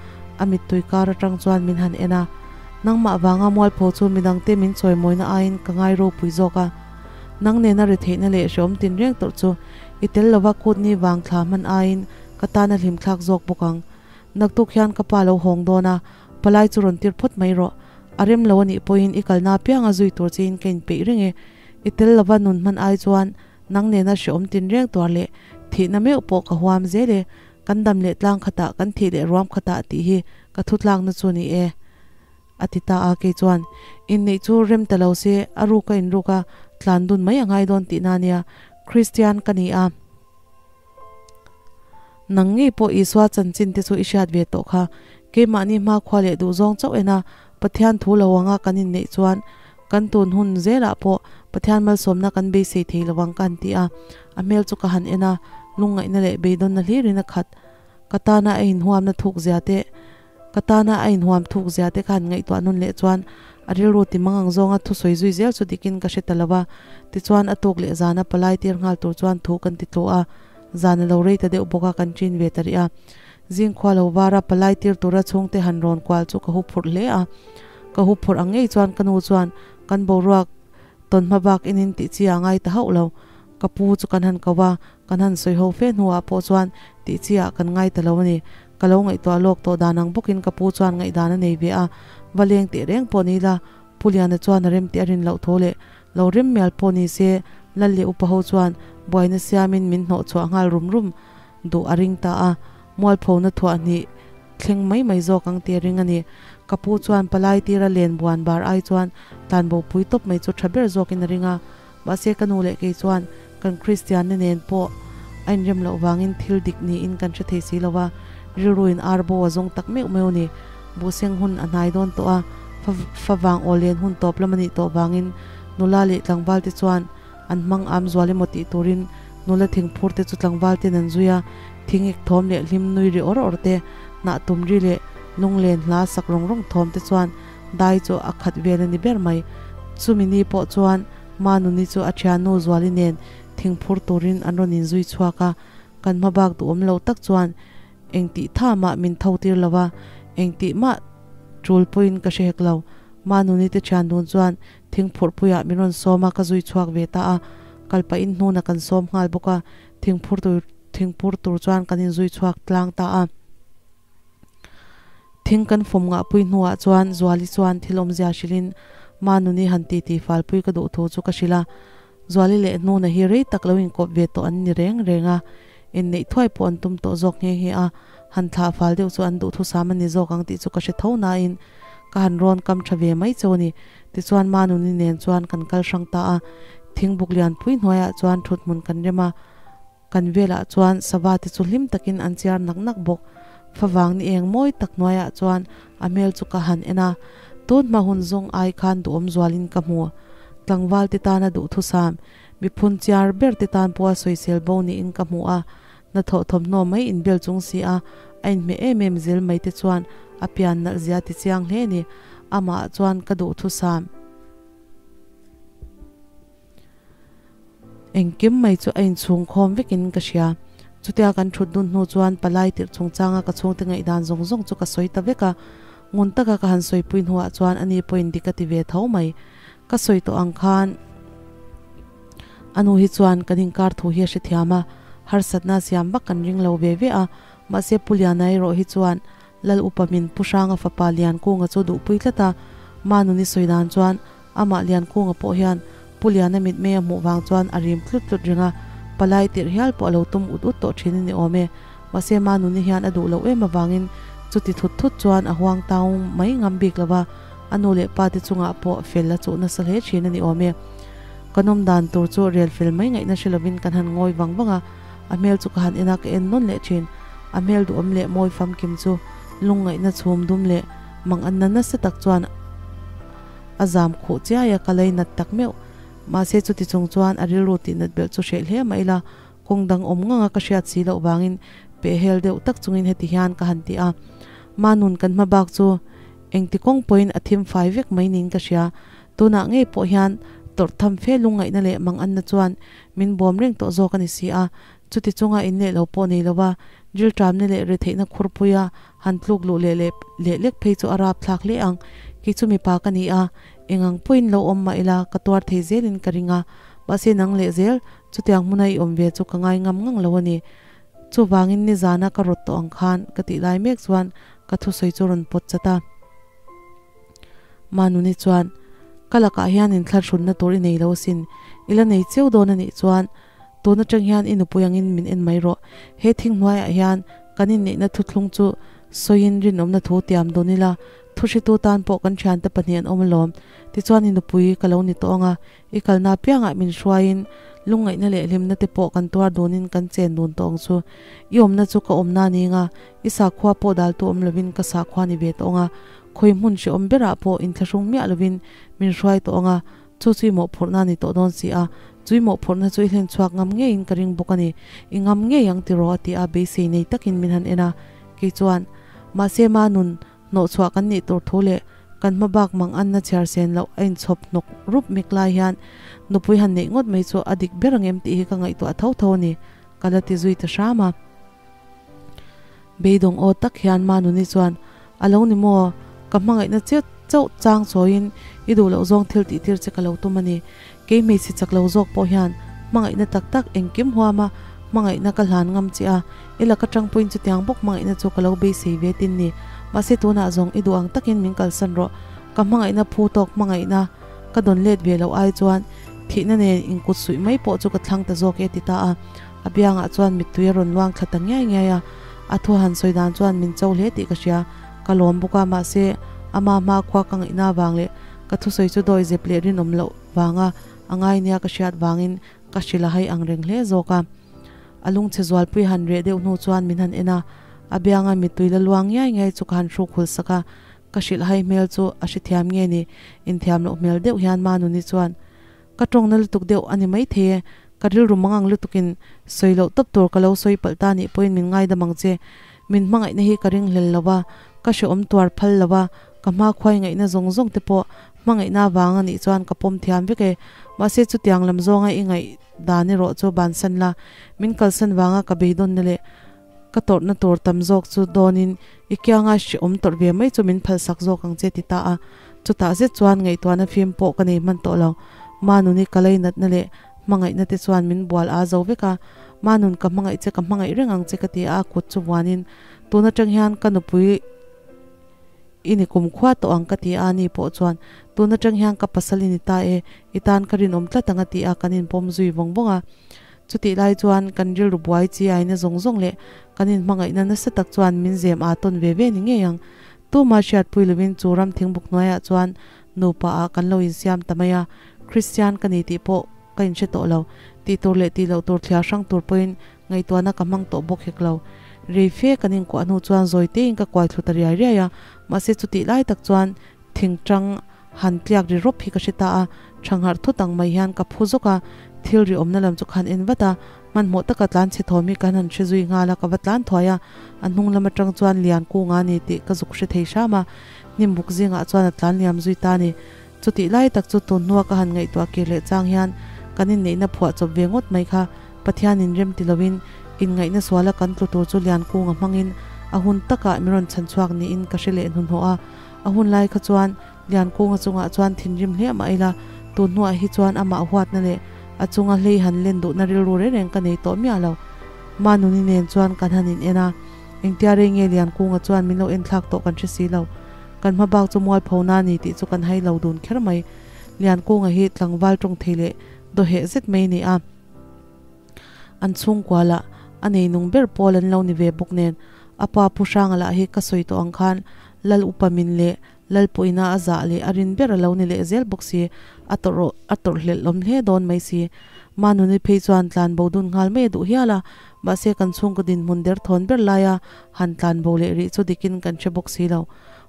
A mittui kar atang chuan min han en a. Nangmah vanga mualpho chu midangte min chawimawina aiin ka ngai ropui zawk a. Nang nena retheihna leh hreawm tinreng tawrh chu I tel lova kutni vang thla hman aiin ka tan a hlim thlak zawk bawk ang. Naktuk hian ka pa lo hawng dawn a, palai chu rawn tir phawt mai rawh. A rem lo a nih pawhin i kalna apianga zui tur chiin ka inpeih reng e. I tel lova nun hman ai chuan nang nena hreawm tinreng tuar leh thihna meuh pawh ka huam zel e. Kan dam leh tlang khatah kan thih leh ruam khatah tih hi ka thutlakna chu ni e. A ti ta a, kei chuan, Inneih chu rem ta lo se, a ruk a inruk a, tlan dun mai a ngai dawn tihna a nia, Kristian ka ni a. Nang ngei pawh Isua chanchin te chu i hriat ve tawh kha, keimahni hmakhua leh duhzawng chauh ena Pathian thu lo anga kan inneih chuan kan tun hun zelah pawh Pathian malsawmna kan beisei thei lo ang ka han ti a, a hmel chu ka han en a, lungngaihna leh beidawnna hlirin a khat. Ka tana a inhuamna thuk zia te. Ka tana a inhuam thuk zia te khan ngaihtuah nawn leh chuan a rilru ti mang ang zawnga thusawi zui zel chu dikin ka hre ta lo va. Tichuan a tuk leh zana palai tir nghal tur chuan thu kan ti tlu a, zan a lo rei ta deuh bawk a kan ṭin ve ta rih a. Zing khua lo vara palai tir tura chhungte han rawn kual chu ka huphurh hle a. Ka huphurh ang ngei chuan ka nu chuan kan boruak tawn hma bak inin tih chi a ngai ta hauh lo. Ka pu chu kan han ko a, kan han sawi ho fe hnuah pawh chuan tih chi ah kan ngai ta lo a ni. Ka lo ngaihtuah lawk tawh dan ang bawkin ka pu chuan ngaihdan a nei ve a, va leng teh reng pawh ni ila Pu Liana chuan a rem tih a rin loh tho leh lo rem mial pawh ni se Lal leh upa ho chuan buaina siamin min hnawh chhuah nghal rum rum duh a ring ta a, mualphona thuah hnih thleng mai mai zawk ang tih a ring a ni. Ka pu chuan palai tira len buan bar ai chuan tlanbo pui tawp mai chu tha ber zawkin a ring a, mahse ka nu leh kei chuan kan Kristianna nen pawh a inrem loh vangin thil dik niin kan hre thei si lo va, rilruin ar bo a zawng tak meuh meuh a ni. Buhseng hun a hnai dawn tawh a, fa favang aw len hun tawp lam a nih tawh vangin nula leh tlangval te chuan an hmang am zual emaw tih turin nula thingphur te chu tlangval ten an zui a, thingek thawm leh hlim nui ri awr awr te, hnah tum ri leh lunglen hla sak rawng rawng thawm te chuan dai chu a khat vel a ni ber mai. Chumi ni pawh chuan Manuni chu a thiannu Zuali nen thingphur turin an rawn inzui chhuak a, kan hma bak duhawm lo tak chuan engtih tha mah min tho tir lo a, engtih mah tul pawhin ka hre hek lo. Manuni te thian dun chuan Thingphurhpuiah min rawn sawm a, ka zui chhuak ve ta a, kal pahin hnuna kan sawm nghal bawk a, thingphur tur thingphur tur chuan kan inzui chhuak tlang ta a. Thing kan fawm ngahpui hnuah chuan Zuali chuan thil awmzia hrilhin Manuni han titi falpui ka duh thu chu ka hrilh a, Zuali leh Hnuna hi rei tak lo inkawp ve tawh an ni reng reng a, inneih thuai pawh an tum tawh zawk nghe nghe a, han thlah fal deuh chu an duhthusam a ni zawk ang tih chu ka hre tho nain ka han rawn kam tha ve mai cheu a ni. Tichuan Manuni nen chuan kan kal hrang ta a, thingbuk lianpui hnuaiah chuan thuthmun kan rem a, kan velah chuan sava te chu hlim takin an chiar nak nak bawk. Favang ni eng mawi tak hnuaiah chuan a hmel chu ka han en a, tun hma hun zawng ai khan duhawm zualin ka hmu. Tlangval te tana duhthusam, miphun chiar ber te tan pawha sawisel bo niin ka hmu a, hnathawh thawmhnaw mai inbel chung si a, a inhmeh em em zel mai te chuan a pian nalh zia ti chiang hle ni. Amah chuan ka duhthusam. Engkim mai chu a inchhung khawm vekin ka hria. Chutia kan thut dun hnu chuan palai tirh chungchanga ka chhungte ngaihdan zawng zawng chu ka sawi ta vek a. Ngun taka ka han sawipui hnuah chuan ani pawhin dik a ti ve tho mai. Ka sawi tawh ang khan a nu hi chuan kan inkar thu hi a hrethiam a, harsatna siam vak kan ring lo ve ve a. Mahse Pu Liana erawh hi chuan Lal upa min Pu Hranga fapa Liankunga chu duhpui tlat a, Manuni sawi dan chuan amah Liankunga pawh hian Pu Liana mitmei a hmuh vang chuan a rim tlut tlut reng a, palai tirh hial pawh a lo tum ut ut tawh thin a ni awm e. Mahse Manuni hian a duh loh em avangin chuti thut thut chuan a huang taung mai ngam bik lo va, a nu leh pa te chungah pawh fel a chuh nasa hle thin a ni awm e. Kan awm dan tur chu rel fel mai ngaihna hre lovin kan han ngawi vang vang a, A hmel chu ka han en a, ka en nawn leh thin. A hmel duhawm leh mawi famkim chu lungngaihna chhum dum leh mang anna nasa tak chuan a zam khuh chiai a, ka lei nat tak meuh. Mahse chuti chung chuan a rilru tih nat belh chu hreh hle mah ila, kawng dang awm ngang a ka hriat si loh vangin peh hel deuh tak chungin heti hian ka han ti a. Manun kan hma bak chu engti kawng pawhin a thim fai vek mai niin ka hria. Tunah ngei pawh hian tawrh tham fe lungngaihna leh mang anna chuan Min bawm reng tawh zawk a ni si a, chuti chunga in leh lo pawh nei lo va, ril ṭamna leh retheihna khurpuia han tluk luh leh leh leh lek phei chu a rap thlak hle ang. Kei chu mipa ka ni a, eng ang pawhin lo awm mah ila ka tuar thei zelin ka ring a, mahse nang leh zel chutiang hmuna i awm ve chu ka ngai ngam ngang lo a ni. Chuvangin nizana ka rawt tawh ang khan ka tih lai mek chuan ka thusawi chu rawn pawt chat a. Manuni chuan, Ka lakah hian inthlahrunna tur i nei lo asin, i la nei cheu dawn a nih chuan tun atang hian i nupui angin min en mai rawh. He thing hnuaiah hian kan inneihna thuthlung chu sawiin rinawmna thu tiam dawn ila, thuhritu tan pawh kan thiante pahnih an awm alawm. Tichuan i nupui ka lo ni tawh ang a, I kalna apiangah min hruaiin lungngaihna leh hlimna te pawh kan tuar dunin kan chen dun tawh ang chu. I awmna chu ka awmna a ni nga, i sakhua pawh daltu awm lovin ka sakhua ni ve tawh ang a, khawi hmun hrehawm berah pawh inthlahrung miah lovin min hruai tawh ang a, chu chu i mawhphurhna a ni tawh dawn si a, chu i mawhphurhna chu i hlen chhuak ngam ngeiin ka ring bawk a ni, i ngam ngei ang tiraw a ti a, beisei nei takin min han en a, kei chuan, Mahse Manun, Hnawhchhuah kan nih tur thu leh kan hma bak mang anna chhiar sen loh a inchhawp hnawk rup mek lai hian nupui han neih ngawt mai chu a dik ber ang em tih hi ka ngaihtuah tho tho a ni, ka la ti zui ta hram a. Beidawng aw tak hian Manuni chuan, A lo ni maw? Ka hmangaihna che chauh chang chawiin i duh loh zawng thil tih tir che ka lo tum a ni. Kei hmeichhe chak lo zawk pawh hian hmangaihna tak tak engkim huama hmangaihna ka hlan ngam che a, i laka tangpuiin chutiang bawk hmangaihna chu ka lo beisei ve tin ni. Mahse tunah zawng i duh ang takin min kalsan rawh. Ka hmangaihna phu tawk hmangaihna ka dawn let ve loh ai chuan thihna nen inkut suih mai pawh chu ka thlang ta zawk e ti ta a. A biangah chuan mittui a rawn luang thla ta ngiai ngiai a, a thu han sawi dan chuan min cho hle tih ka hria. Ka lawm bawk a, mahse ama hma khua ka ngaihna vang leh ka thusawi chu dawi zep leh rinawm loh vanga a ngai nia ka hriat vangin ka hrilh a hai ang reng hle zawk a. A lungchhe zualpui han reh deuh hnu chuan min han en a, a bianga mittui la luang ngiai ngiai chu ka han hruk hul sak a, ka hrilh hai hmel chu a hrethiam nge ni, inthiam loh hmel deuh hian Manuni chuan Ka tawngna lutuk deuh a ni maithei e, ka rilru mangang lutukin sawi loh tawp tur ka lo sawi palh ta nih pawhin min ngaidam ang che. Min hmangaihna hi ka ringhlel lo va, ka hrehawm tuar phal lo va, ka hma khuai ngaihna zawng zawng te pawh hmangaihna vang a nih chuan ka pawm thiam vek e. Mahse chutiang lam zawnga i ngaih dan erawh chu bansan la, min kalsan vanga ka beidawnna leh ka tawrhna tur tam zawk chu dawnin i kianga hrehawm tawrh ve mai chu min phalsak zawk ang che ti ta a. Chutah zet chuan ngaihtuahna fim pawh ka nei hman tawh lo. Manuni ka leinatna leh hmangaihna te chuan min bual a zo vek a. Manun ka hmangaih che ka hmangaih reng ang che ka ti a, a kut chu vuanin tun atang hian ka nupui i ni kum khua tawh ang ka ti a, ani pawh chuan tun atang hian ka pasal i ni ta e, i tan ka rinawm tlat ang a ti a, kan inpawm zui vawng vawng a. Chutih lai chuan kan rilru buai chi aina zawng zawng leh kan inhmangaihna nasa tak chuan min zem aa tawn ve ve ni ngei ang. Tuma hriatpui lovin chu ram thingbuk hnuaiah chuan nupa ah kan lo insiam ta mai a, Kristian ka ni tih pawh ka inhre tawh lo. Tih tur leh tih loh tur thliar hrang tur pawhin ngaihtuahna ka hmang tawh bawk hek lo. Rei fe kan inkuah hnu chuan zawi tein ka kuai thlu ta riai riai a, mahse chutih lai tak chuan thingtang han tliak ri rawp hi ka hre ta a, thangharh thut ang mai hian ka phu zawk a, thil ri awmna lam chu ka han en vat a, hmanhmawh taka tlan chhe thawm hi kan han hre zui nghal a, ka va tlan thuai a, a hnung lam atang chuan lian kunga a ni tih ka zuk hre thei hram a, hnim buk zingah chuan a tlan liam zui ta a ni. Chutih lai tak chu tun hnua ka han ngaihtuah kir leh chang hian kan inneihna phuah chawp ve ngawt mai kha Pathianin rem ti loin inngaihna suala kan tlu tur chu lian kunga hmangin a hun takah mi rawn chhan chhuak niin ka hre leh hnuhnawh a. A hun lai kha chuan Liankunga chungah chuan thinrim hle mah ila, tun hnuah hi chuan amah huatna leh a chunga hlei han len duhna rilru reng reng ka nei tawh miah lo. Manuni nen chuan kan han in en a, engtia rei nge Liankunga chuan min lo en thlak tawh kan hre si lo. Kan hma bak chu mualpho na ni tih chu kan hai lo dun kher mai. Liankunga hi tlangval tawng thei leh dawheh zet mai a ni a. An chhungkua lah a nei nung ber pawl an lo ni ve bawk nen, a pa Pu Hranga lah hi ka sawi tawh ang khan Lal upa min leh Lal pawhina a zah leh a rin ber a lo ni leh zel bawk si, a tawrh a tawrh hlelh awm hle dawn mai si. Manuni phei chuan tlan bo dun nghal mai a duh hial a, mahse kan chhungkaw dinhmun derthawn ber laia han tlan bo leh rih chu dikin kan hre bawk si lo.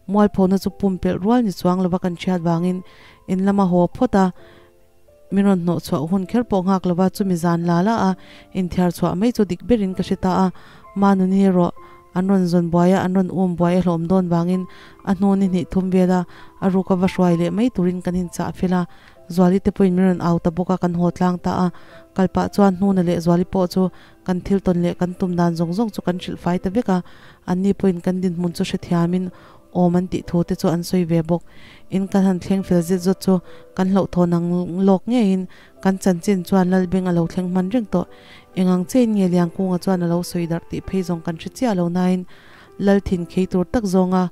Mualphona chu pumpelh rual ni chuang lova kan hriat vangin in lama haw phawt a, Min rawn hnawh chhuah hun kher pawh nghak lova chumi zan la la a inthiar chhuah mai chu dik berin ka hre ta a. Manuni erawh an rawn zawn buai a, an rawn um buai a hlawm dawn vangin a hnu ni hnih thum vela a ruka va hruai leh mai turin kan inchah fel a. Zuali te pawhin min rawn au ta bawk a, kan haw tlang ta a. Kal pah chuan hnuna leh Zuali pawh chu kan thil tawn leh kan tum dan zawng zawng chu kan hrilh fai ta vek a. Anni pawhin kan dinhmun chu hrethiamin awm an tih thu te chu an sawi ve bawk. In kan han thleng fel zet zawt chu kan hlauhthawn ang lawk ngeiin kan chanchin chuan Lalbeng a lo thleng hman reng tawh. Eng ang chein nge Liangkunga chuan a lo sawi darh tih phei zawng kan hre chiah lo nain Lal thin khei tur tak zawnga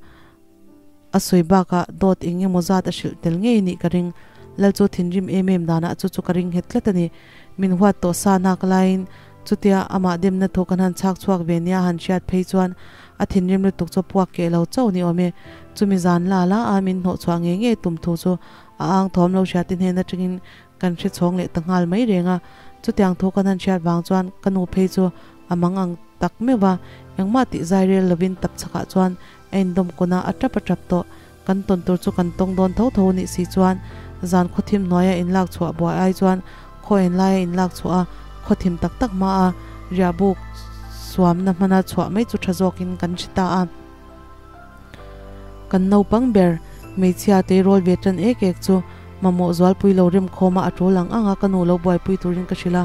a sawi bakah dawt eng emaw zat a hrilh tel ngei nih ka ring. Lal chu thinrim em em danah chu chu ka ring nghet tlat a ni. Min huat tawh sa nak laiin Chutia amah demna thu kan han chhak chhuak ve nia han hriat phei chuan a thinrim lutuk chu puak keh lo chauh ni awm e. Chumi zan la la a min hnawh chhuah ngei ngei tum thu chu a ang thawm lo hriat te hnen atangin kan hre chhawng leh ta nghal mai reng a. Chutiang thu kan han hriat vang chuan ka nu phei chu a mang ang tak meuh va, engmah tih zai rel lovin tap chhakah chuan a indawm kawn a, a tap a tap tawh. Kan tawn tur chu kan tawng dawn tho tho a nih si chuan zan khawthim hnuaia inlak chhuah buai ai chuan khaw en laia inlak chhuah a, khawthim tak tak hma a riahbuk suamna hmana chhuah mai chu tha zawkin kan hre ta a. Kan naupang ber hmeichhia tleirawl ve tan ek ek chu mamawh zualpui lo rem khawma a tul ang ang a ka nu lo buaipui turin ka hrilh a,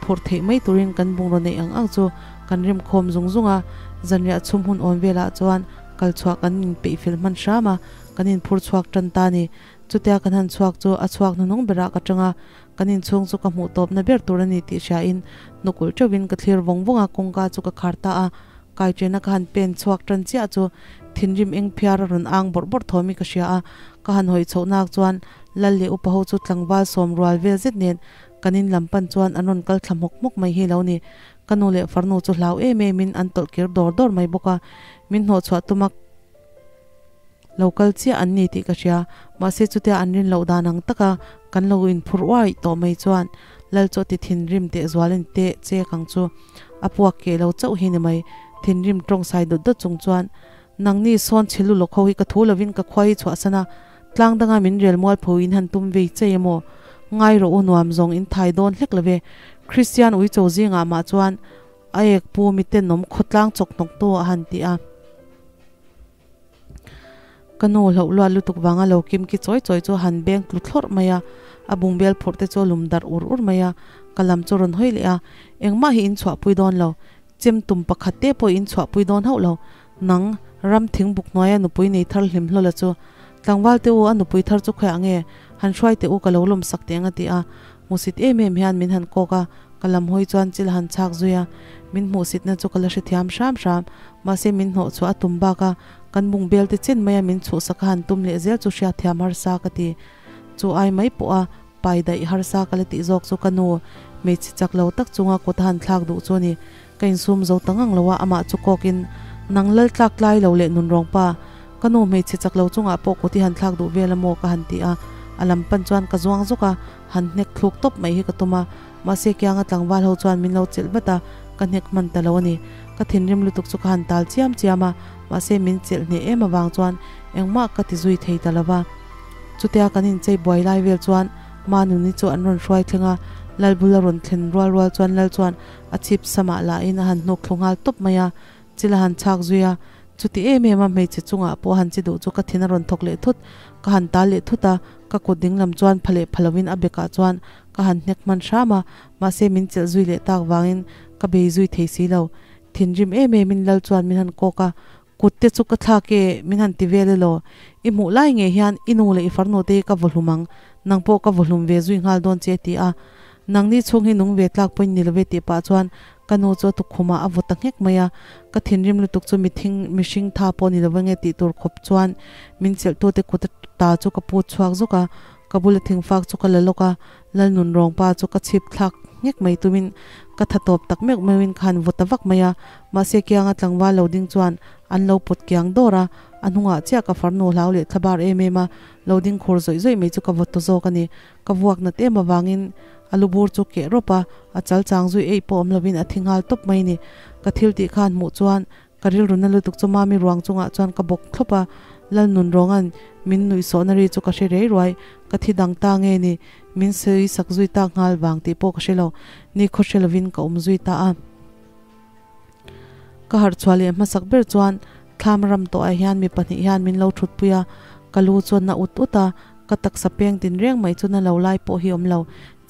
phurh theih mai turin kan bungraw neih ang ang chu kan rem khawm zung zung a. Zanriah chhum hun awn velah chuan kal chhuah kan inpeih fel hman hram a, kan inphur chhuak tan ta a ni. Chutia kan han chhuak chu a chhuak hnuhnung berah ka tang a, kan inchhung chu ka hmuh tawpna ber tur a ni tih hriain hnukul teuhin ka thlir vawng vawng a, kawngka chu ka khar ta a. Kaichena ka han pen chhuak tan chiah chu thinrim eng phiar a rawn ang bawrh bawrh thawm hi ka hria a, ka han hawi chhoh nak chuan Lal leh upa ho chu tlangval sawm rual vel zet nen kan in lam pan chuan an rawn kal thla hmawk hmawk mai hi lo ni. Ka nu leh farnu chu hlau em em in an tawlh kir dawr dawr mai bawk a, min hnawh chhuah tuma lo kal chiah an ni tih ka hria. Mahse chutia an rin loh dan ang taka kan lo inphur uaih tawh mai chuan Lal chu a ti thinrim teh zualin teh chek ang chu a puak keh lo chauh hi ni mai. Thinrim tawng sai dawt dawt chung chuan Nangni sawn chhe lu lawk ho hi ka thu lovin ka khuai hi chhuahsan a, Tlang danga min rel mual pho in han tum vei chei emaw? Ngai rawh u nuam zawng in thai dawn hlek lo ve. Kristian uicho zingah mah chuan a ek pu mi tenawm khawtlang chawk hnawk tu a han ti a. Ka nu hlauh luat lutuk vanga lo kim ki chawi chawi chu han beng tlu thlawrh mai a, a bungbel phurh te chu a lum darh ur ur mai a, ka lam chu rawn hawi leh a, engmah hi in chhuahpui dawn lo, chem tum pakhat te pawh in chhuahpui dawn hauh lo, Nang, ram thingbuk hnuaia nupui nei thar hlim hlawla chu, tlangval te u, a nupui thar chu khawiah nge? Han hruai teh u, ka lo lawm sak teh ang a ti a. Hmuhsit em em hian min han kawk a, ka lam hawi chuan chil han chhak zui a. Min hmuhsitna chu ka la hrethiam hram hram, mahse min hnawh chhuah a tum bak a, kan bung bel te chen maia min chhuhsak a han tum leh zel chu hriatthiam harsa ka ti. Chu ai mai pawh a pai daih harsa ka la tih zawk chu ka nu, hmeichhe chak lo tak chunga kut a han thlak duh chu a ni. Ka insum zo ta ngang lo a, amah chu kawkin, Nang lal tlak tlai lo leh nun rawng pa, ka nu hmeichhe chak lo chungah pawh kut i han thlak duh vel a maw ka han ti a, a lam pan chuan ka zuang zuk a, han hnek thluk tawp mai hi ka tum a, mahse kianga tlangval ho chuan min lo chelh vat a, ka hnek hman ta lo a ni. Ka thinrim lutuk chu ka han tal chiam chiam a, mahse min chelh hneh em avang chuan engmah ka ti zui thei ta lo va. Chutia kan inchei buai lai vel chuan Manuni chu an rawn hruai thleng a, Lalbula rawn thlen rual rual chuan Lal chuan A chhip samah lahin a han hnuk thlu nghal tawp mai a, chil a han chhak zui a. Chuti em em a hmeichhe chungah pawh han chi duh chu ka thin a rawn thawk leh thut. Ka han tal leh thut a, ka kut ding lam chuan pha leh pha lovin a bekah chuan ka han hnek hman hram a, mahse min chelh zui leh tak vangin ka bei zui thei si lo. Thinrim em emin Lal chuan min han kawk a, Kut te chu ka thlak e, min han ti vel elaw? I hmuh lai ngei hian i nu leh i farnu te hi ka vaw hlum ang, nang pawh ka vaw hlum ve zui nghal dawn che a ti a. Nangni chhung hi nung ve tlak pawhin ni love tih pah chuan ka nu chu a tukkhumah a vaw ta nghek mai a. Ka thinrim lutuk chu mithing mihring tha pawh ni love nge tih tur khawp chuan min chelhtute kut a ta chu ka put chhuak zuk a, ka bula thingfak chu ka la lawk a, Lalnun rawngpa chu ka chhip thlak nghek mai tumin ka tha tawp tak meuh meuhin ka han vaw ta vak mai a, mahse kianga tlangval lo ding chuan an lo pawt kiang dawr a, a hnungah chiah ka farnu hlau leh thlabar em em a, lo ding khur zawih zawih mai chu ka vaw ta zawk a ni. Ka vuak nat em avangin a lu bur chu keh rawp a, a chal chang zui eih pawh awm lovin a thi nghal tawp mai a ni. Ka thil tih khan hmuh chuan Ka rilru na lutuk chu Mami ruang chungah chuan ka bawk thlawp a, Lalnun rawnga'n min nuih sawhna ri chu ka hre rei ruai, ka thi dang ta nge ni, min sawi sak zui tak nghal vang tih pawh ka hre lo, ni khaw hre lovin ka awm zui ta a. Ka harh chhuah leh hmasak ber chuan thlam ram tawhah hian mi pahnih hian min lo thutpui a, ka lu chuan na ut ut a, ka taksa peng tin reng mai chu na lo lai pawh hi awm lo,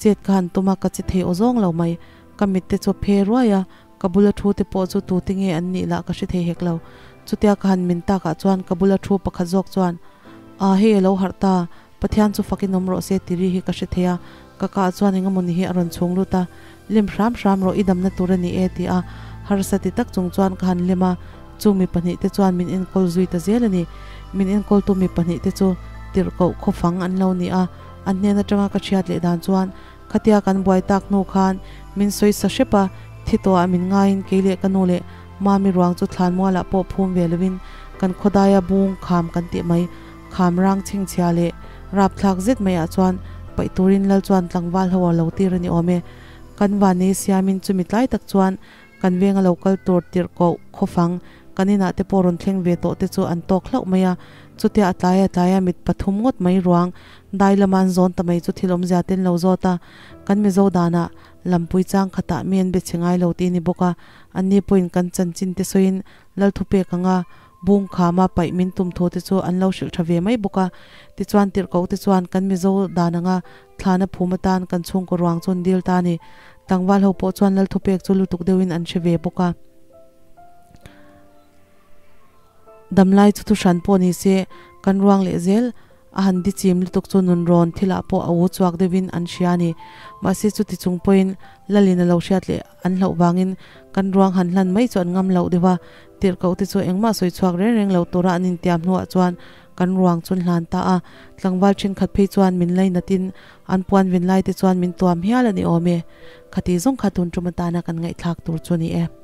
chet ka han tum a, ka che thei aw zawng lo mai, ka mit te chu a phe ruai a, Ka bula thu te pawh chu tute nge an nih lah ka hre thei hek lo. Chutia ka han min takah chuan ka bula thu pakhat zawk chuan, A, hei a lo harh ta, Pathian chu fakin awm rawh se ti ri hi ka hre thei a. Ka kah chuan engemawni hi a rawn chhung lut a, Lem hram hram rawh, i damna tur a ni e ti a harsa ti tak chung chuan ka han lem a. Chu mi pahnih te chuan min enkawl zui ta zel a ni. Min enkawltu mi pahnih te chu tirhkoh khawfang an lo ni a, an hnen atanga ka hriat leh dan chuan Khatia kan buai tak hnu khan min sawi sa hrep a, thi tawhah min ngaiin kei leh ka nu leh Mami ruang chu thlan mualah pawh phum ve lovin kan khawdaia bung kham kan tih mai kham rang chhingchhia leh rapthlak zet maiah chuan paih turin lal chuan tlangval ho a lo tir a ni awm e. Kan vanei siamin chumi tlai tak chuan Kan venga lo kal tur tirh koh khawfang kan inah te pawh rawn thleng ve tawh te chu an tawk hlauh mai a, chutia a tlai a tlai a mit pathum ngawt mai ruang dai lama an zawn ta mai chu thil awmzia ten lo zawt a, kan Mizo danah lampui chang khatah mi an be chhe ngai lo tih a ni bawk a, anni pawhin kan chanchin te sawiin lal thupek anga bung khama paih min tum thu te chu an lo hrilh tha ve mai bawk a, tichuan tirhkoh te chuan kan Mizo dan anga Thlana phum atan kan chhungkaw ruang chu an dil ta a ni. Tlangval ho pawh chuan Lalthupek chu lutuk deuhin an hre ve bawk a. Damlai chu thuhran pawh ni se, kan ruang leh zel a han di chim lutuk chu nunrawn thilah pawh a u chhuak deuhin an hria a ni. Mahse chuti chung pawhin Lalin a lo hriat leh an hlauh vangin kan ruang han hlan mai chu an ngam loh deuh a, tirhkoh te chu engmah sawi chhuak reng reng lo tura an intiam hnuah chuan kan ruang chu an hlan ta a. Tlangval thenkhat phei chuan min lainatin an puan vin lai te chuan min tuam hial a ni awm e. Khati zawng kha tun tum atana kan ngaihthlak tur chu a ni e.